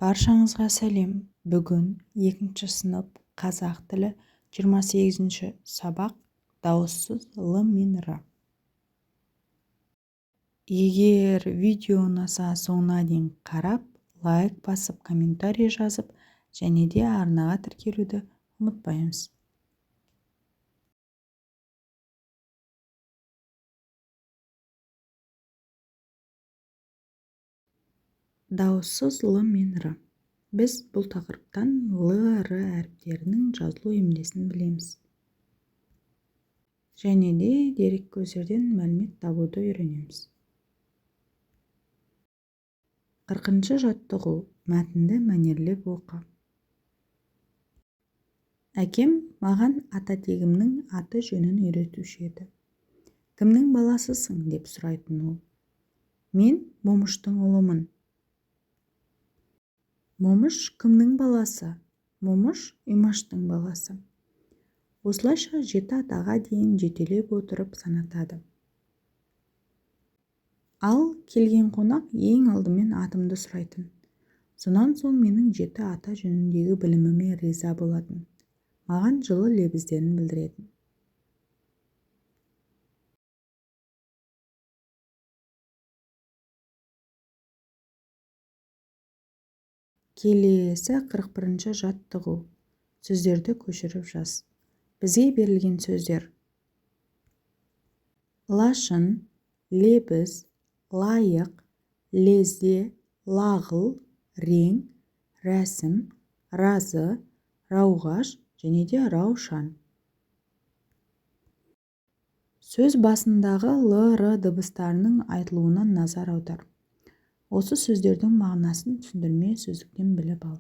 Баршаңызға сәлем! Бүгін екінші сынып, қазақ тілі, 28-сабақ, дауыссыз л мен р. Егер видео ұнаса, соңына дейін қарап, лайк басып, комментарий жазып және де арнаға тіркелуді ұмытпаймыз. Дауыссыз л мен р. Біз бұл тақырыптан л, р әріптерінің жазылу емлесін білеміз. Және де дереккөздерден мәлімет табуды үйренеміз. 40-жаттығу. Мәтінді мәнерлеп оқы. Әкем маған ата-тегімнің аты-жөнін үйретуші еді. Кімнің баласысың, деп сұрайтын ол. Мен Момыштың ұлымын. Момыш кімнің баласы? Момыш Имаштың баласы. Осылайша жеті атаға дейін жетелеп отырып санатады. Ал келген қонақ ең алдымен атымды сұрайтын. Сонан соң менің жеті ата жөніндегі біліміме риза болатын. Маған жылы лебіздерін білдіретін. Келесі 41-жаттығу. Сөздерді көшіріп жаз. Бізге берілген сөздер: лашын, лебіз, лайық, лезде, лағыл, рең, рәсім, разы, рауғаш және де раушан. Сөз басындағы л, р дыбыстарының айтылуына назар аудар. Осы сөздердің мағынасын түсіндірме сөздіктен біліп ал.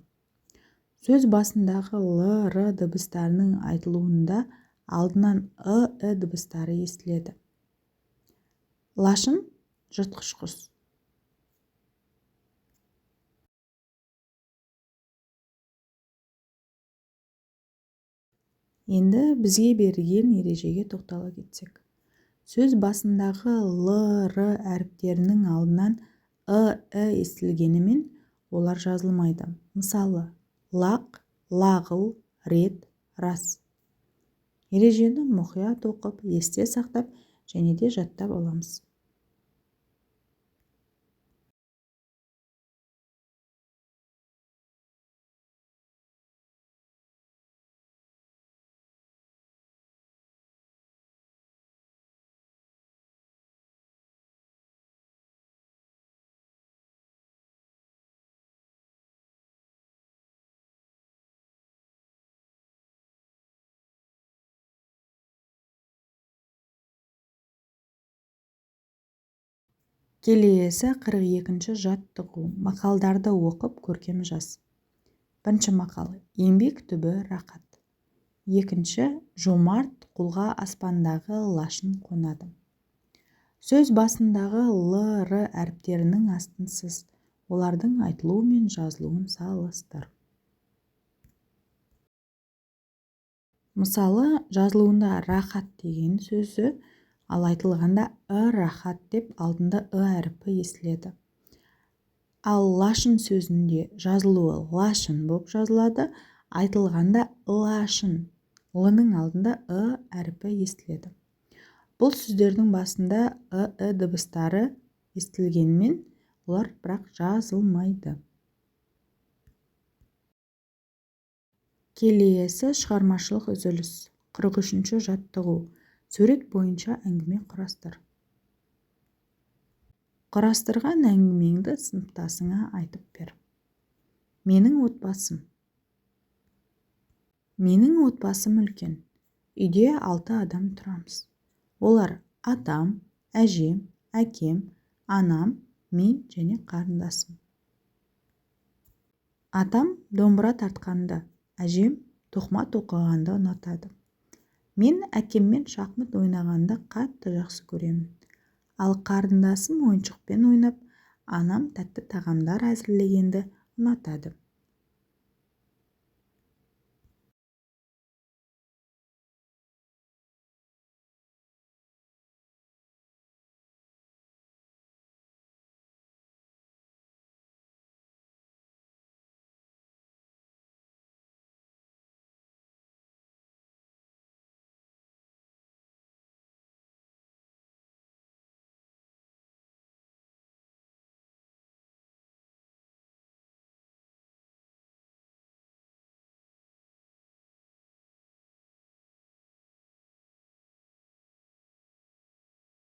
Сөз басындағы л, р дыбыстарының айтылуында алдынан ы, і дыбыстары естіледі. Лашын жыртқыш құс. Енді бізге берілген ережеге тоқтала кетсек. Сөз басындағы л, р әріптерінің алдынан ы, і естілгенімен олар жазылмайды. Мысалы, лақ, лағыл, рет, рас. Ережені мұқият оқып, есте сақтап және де жаттап аламыз. Келесі 42-жаттығу. Мақалдарды оқып, көркем жаз. Бірінші мақал. Еңбек түбі рақат. Екінші, жомарт қолға аспандағы лашын қонады. Сөз басындағы л, р әріптерінің астын сыз. Олардың айтылуы мен жазылуын салыстыр. Мысалы, жазылуында рахат деген сөзі, ал айтылғанда ы рахат деп алдында ы әрпі естіледі. Ал лашын сөзінде жазылуы лашын болып жазылады, айтылғанда лашын, л-ның алдында ы әрпі естіледі. Бұл сөздердің басында ы, і дыбыстары естілгенімен, олар бірақ жазылмайды. Келесі шығармашылық үзіліс. 43-жаттығу. Сурет бойынша әңгіме құрастыр. Құрастырған әңгімеңді сыныптасыңа айтып бер. Менің отбасым. Менің отбасым үлкен. Үйде 6 адам тұрамыз. Олар атам, әжем, әкем, анам, мен және қарындасым. Атам домбыра тартқанды, әжем тоқыма тоқығанды ұнатады. Мен әкеммен шахмат ойнағанды қатты жақсы көремін. Ал қарындасым ойыншықпен ойнап, анам тәтті тағамдар әзірлегенді ұнатады.